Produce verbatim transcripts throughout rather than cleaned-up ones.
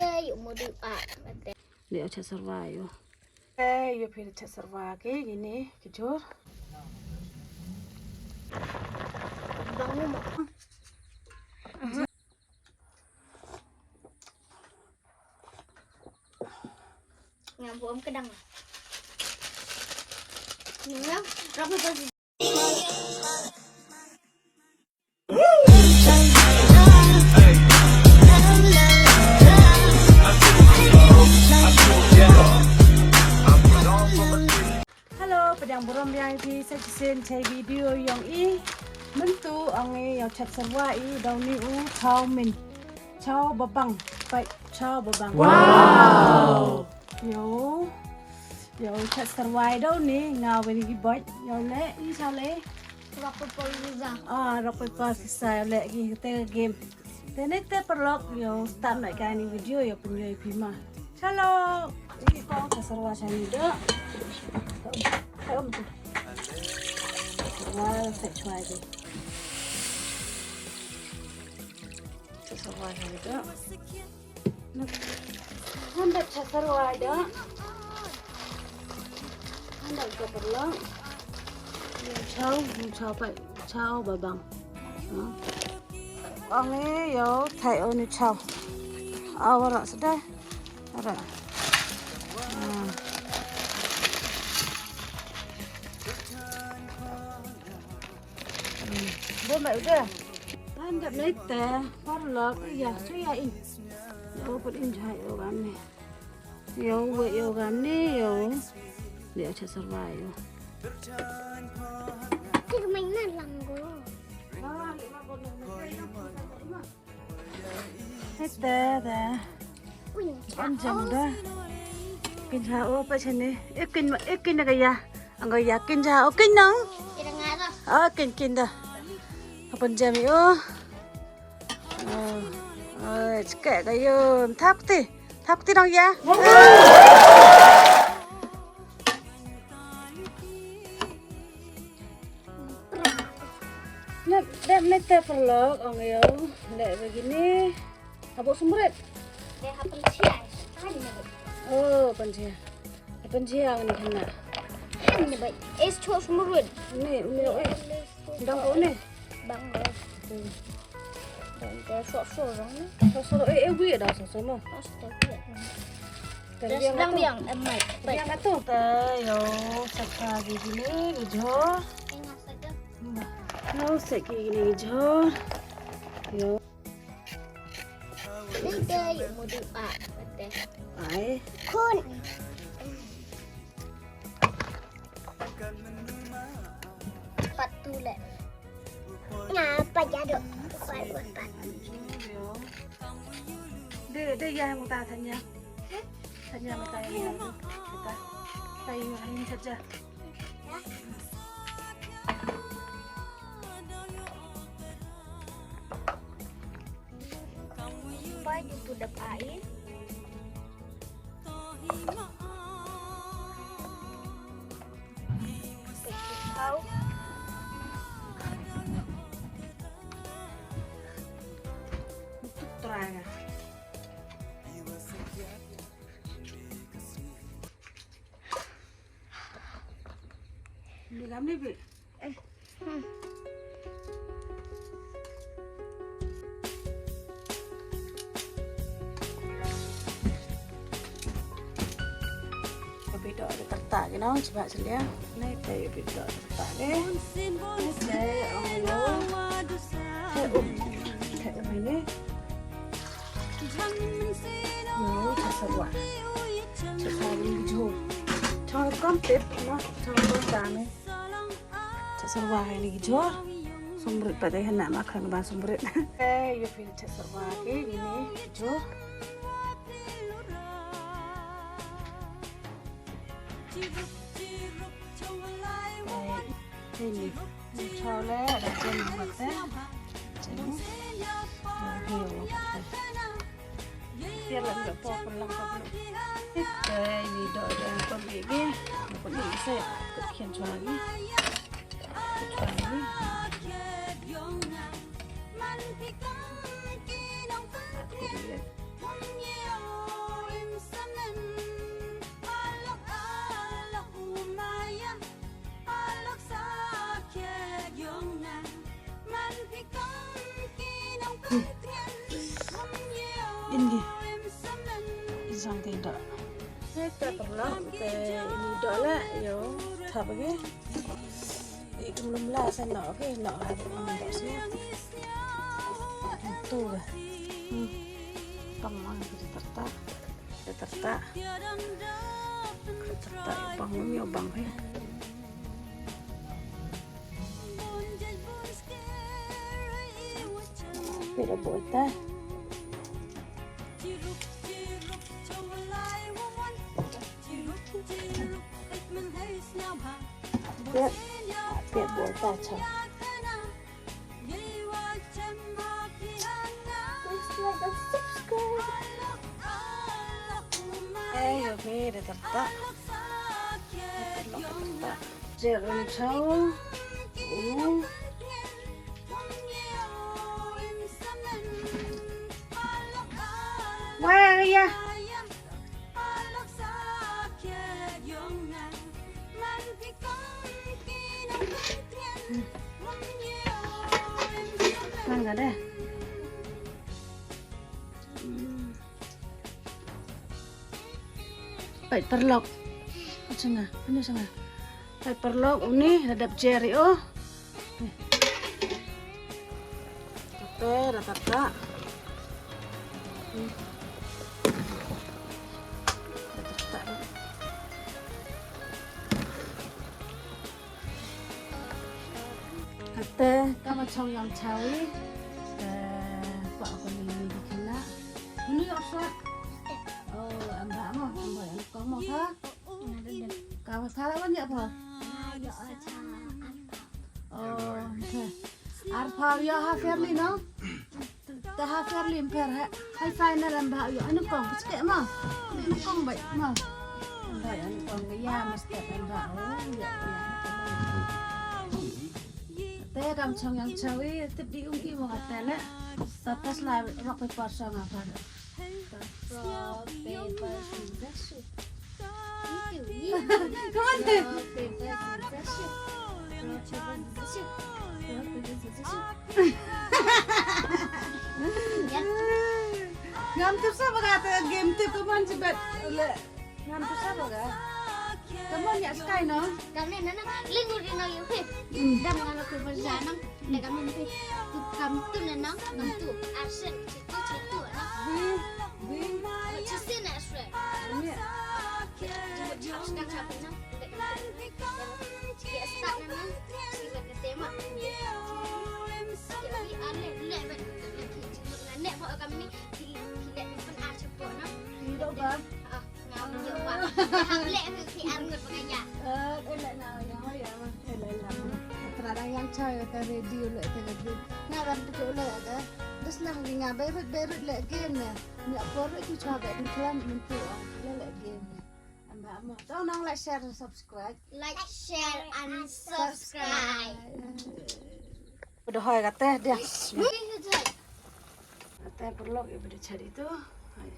Te yu mo du a. Te. Leh o chet sarwa yu. Te yu phi chet sarwa ki, kini ki jhur. Bang mo. Ngam buom kedang. Ngam, rap mo. Hello, pdiang burom biang i phi sa chisien chai video yong i. Myntu ong i yow chet sarwa i daw ni u chow min. Chow babang. Pai, chow babang. Wow. Yow. Yow chet sarwa i daw ni nga wen i bait. Yow leh i chale. Rock, paper, scissors. Ah, rock, paper, scissors, yow leh ki te game. Te ni te paralok, yow start na ka ni video, yow pynyoo i phi ma. Chalo, i ko ka sarwa chani da. Em tu. Wa, se chwa di. Sa sarwa chani da. Handa cha sarwa da. Handa ka paralok. Chow, chow pai, chow babang. Ong i yow thai o ni chow. Aw, ara sa da. Ara. Bo mai de. Handa nei te paralok ya, chu ya in. Yow put in jai o gam ni. Yow we yow gam ni yow. Dia cha sarwa yow. Tik mai na lang go. Hei te te. Kin jang da. Kin ha o pa chani. Ikin ma ikin na ka ya. Ang ka ya kin ja o kin nang. Ira nga da. Ah, kin kin da. Apan jam i o. Oh, oh, chike ka yo. Thap ti. Thap ti nang ya. Nep, nep, nep te paralok, ong yow. Nep begini. Abo sumrit. Deh, ha pansia. Hai ni bai. Oh, pansia. Ha pansia ni kena. Hai ni bai. Es chok sumrit. Ni, ni, eh. Dang ko ni. Bang ko. Hmm. Bang ko sok sok dang ni. Sok sok, eh, eh, wi da sok sok mo. Sok sok wi. Terus biang biang, em, mai. Biang atu. Te, yow, saka di sini, di jhur. Yow, saki di jhur. Yow. Ninte, yow, mo du a, pate. Ai. Khun. Pat tu le. Nga pa ja do. Pat, pat, pat. De, de, ya, mo ta tanya. Tanya mo ta ya. Ta, ta yung hain saja. Pai tu dap ai. Kau. Try. Ni lam ni bi. Eh. Hmm. Ka bidok de taktak ki no, chibak chelia. Nai te bidok taktak de. Nai te, oh, no. Te, um. Te, um, ini. Yo, cha sarwa. Cha sarwa ni jhur. Cha kam tip na, cha kam tane. Cha sarwa ini jhur. Sumrit pa de hana ma khan ba sumrit. Eh, yo phi cha sarwa ke ini jhur. Eh, ini. Ni chow le, ada jen buat, eh. Jen. Lagi buat, eh. Tiar lang da po pun lang po pun. Ite, ini do da pun bigi. Pun bigi se. Kut khian chow lagi. Kut chow lagi. Kut bigi. Ini. Isang te da. Te parlok, te ini da la, yo, thap ki. Ikum lum la sa no, okay, no, ha, ikum lum la sa. Tu ka. Hmm. Kam mang ki tarta. Ki tarta. Ki tarta, yo bang, yo bang, okay. Pero buta. Pia, pia buta cha. Please like and subscribe. Ay, okay, da tarta. Da tarta. Jer un chau. Uh. Wah, ya. Mang ka deh. Hmm. Pait parlok. Ano siya nga? Ano siya nga? Pait parlok, uni, da dep jer i o. Kate, da tarta. Hmm. Da tarta. Kate, kam chong yong chawi. Eh, pa ko ni ni di kena. Uni yong sa. Oh, em bha mo, em bha, em kong mo ha. Ka wa thara wan ya pha. Oh, okay. Arphaw ya ha fairly no? Ta ha fairly em pher ha. Hai final em bha ya. Anu kong, pachke ma. Anu kong bai ma. Bai anu kong ya, mas ta em bha. Oh, ya, ya. Te kam chong yong chawi, tip di um i mo ka te le. Ta tas la rock paper song a pha. Rock, paper, scissors, shoot. Come on. Rock, paper, scissors, shoot. Rock, paper, scissors, shoot. Rock, paper, scissors, shoot. Yep. Ngam tip sa ba ka te game tip, come on, Tibet. Le. Ngam tu sa ba ka? Kamu ni sky no? Kami nana lingur di no yu pe. Hmm. Dam ngam aku berjanam. Le kami ni pe. Tu kam tu nana, kam tu. Arsen, chitu, chitu, na. Wi, wi. Chisi na swe. Ni. Chap, chap, chap, na. Ya, start nana. Sila ke tema. Kami ale, le, bet. Ngane ba kami ni. Ki, ki le, pen, ah, cepo, na. Ni do ba? Ah. Ngam yoh wa. Hap leh ki ar ngut pengaya. Eh, eh, leh na, ya, ya, eh, leh na. Tradang yang chai, ta ready leh, ta ready. Nga ram tu leh, ta. Dus na, nga berut, berut leh game ne. Nya por tu chwa be ni klam mentu, ah, leh, leh game ne. Amba mo. Tau nang like, share, subscribe. Like, share, and subscribe. Udah hoi kata dia. Ate parlok, ya bada chari tu. Hai.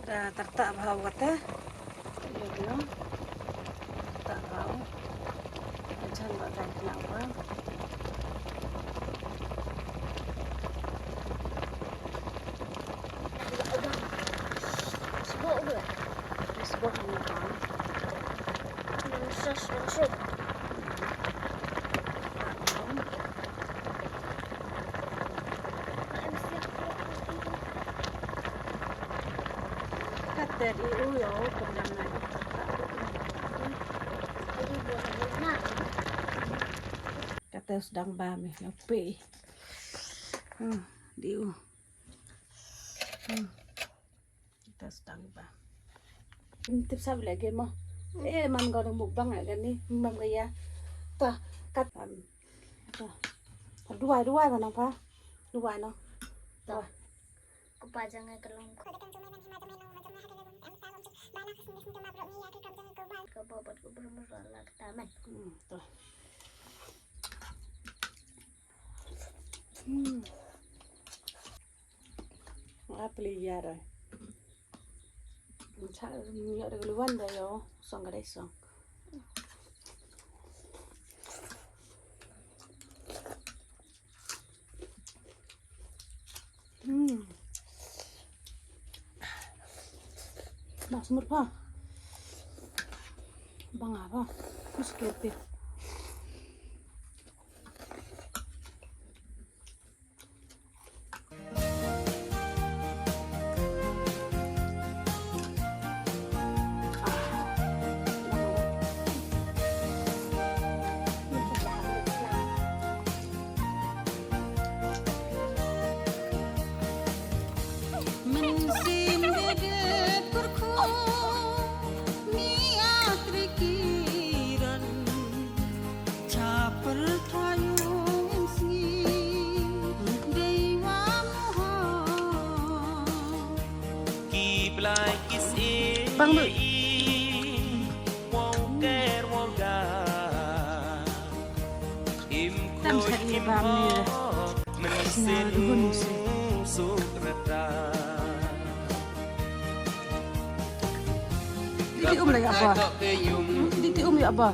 Da tarta bha kate. Ya, ya. Tarta bha. Chan ba tai kena ba. Sibuk ke? Sibuk ni bha. Sos, sos. Kate di u yo, pengam na di kata. Kate sedang ba mi, yo pe. Hmm, di u. Hmm. Kita sedang ba. Tip sa bla game mo. Eh, man ko mukbang la kani, mam kaya. Ta, kat, um, ta. Duwai, duwai mana pa? Duwai no. Ta. Duwai. Ko pa jang ai kalong. Ko bobot ko bermur la kataman. Hmm, ta. Hmm. Apli yara. Cha, yara luan da yo, song kare song. Hmm. Bang smur pa. Bang apa? Muskil pi. Bang du. Tam sa i bam ni. Sna du hun si. Di ti um la ya ba. Di ti um ya ba.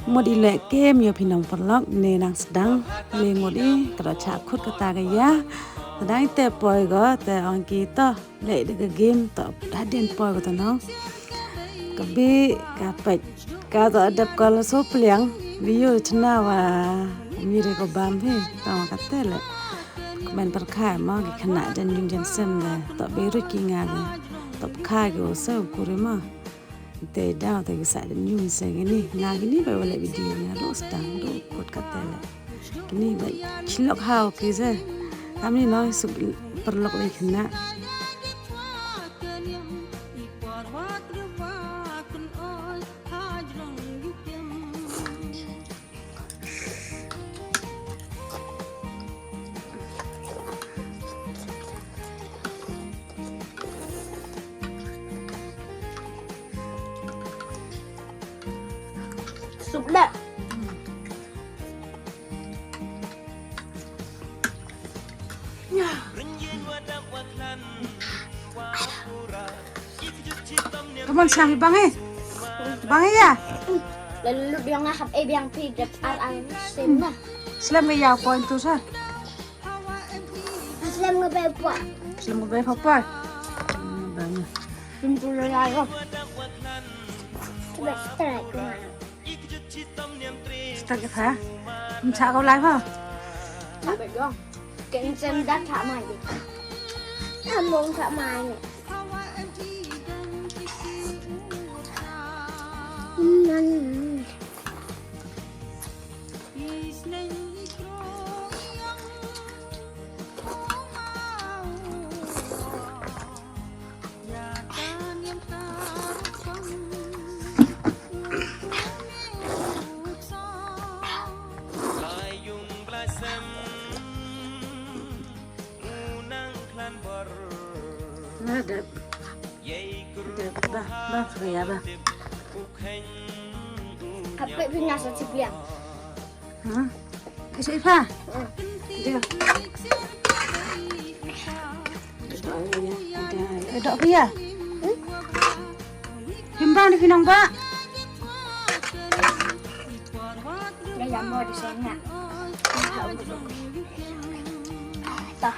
Mut i leh kem ya phi nong paralok, ne nang sdang le mut i ka da chah khut kata ka ya. Sdang i te poi ko te ong ki to. Leh da ka game to da den poi ko to nong. Ka bi ka pait ka to dep ko la so pliang. Bi yo chna wa mi re ko bam phi. To ka te le. Kmen pyrkhat mo ki khynnah jan yung jan sem de. To bi ruh ki nga de. To pyrkhat ki o se u kuri mo. Te daw te ki sa jan yung se ki ni. Nga ki ni ba wa le video nga ruh sdang ruh khut ka te le. Kini ba chilok haw ki se. Kami no suk paralok le khynnah. Sup dak. Come on, Sam, bang eh. Bang eh ya. Lalu biang ah, eh, biang pi dep ar ar sim na. Slem ka ya point tu sa. Slem ka be poi. Slem ka be poi. Hmm, bang. Sim tu la ya. Best try tu. Start ka pha. Mcha ko lai pha. Cha be dong. Ken sem da cha mai. Cha mong cha mai. Dep. Dep. Ba, ba, kaya ba. Kape pina sa chipliang. Ha? Kasi pa? Dia. Dok pia. Himbang di kinang ba? Dah lama di sana. Tah.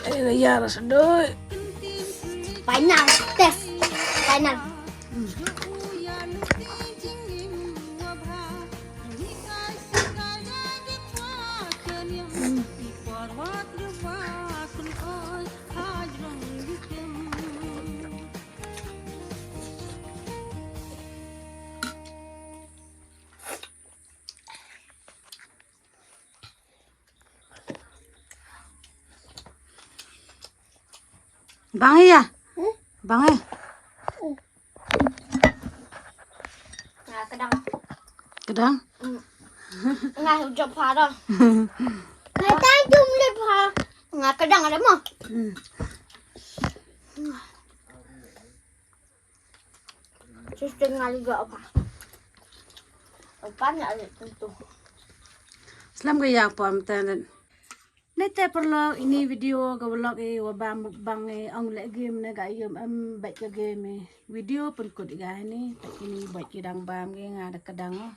Eh, ya rasa doi. Final test. Final. Bang ya? Hmm? Bang eh? Hmm. Nga kedang. Kedang? Hmm. Nga hujok pha dah. Kedang tu melihat pha. Nga kedang ada mah. Hmm. Sus, tengah juga apa? Apa nak ada tentu? Slem ka ya poi mynta. Te paralok, ini video ka vlog i wa bam mukbang i, ong le game ne ka yum em bait ka game i. Video pynkut i ka ini, tak ini bait ki dang bam ki nga da ka dang o.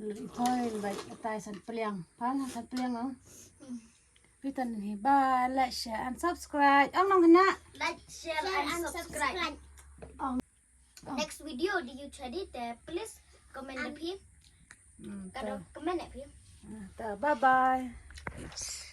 Lu i poi bait atai san pliang. Pang san pliang o. Pitan ni ba like, share and subscribe. Ong nong na. Like, share, and subscribe. Ong. Next video di you chadi te please comment da phi. Hmm, ka do comment da phi. Hmm, ta bye bye.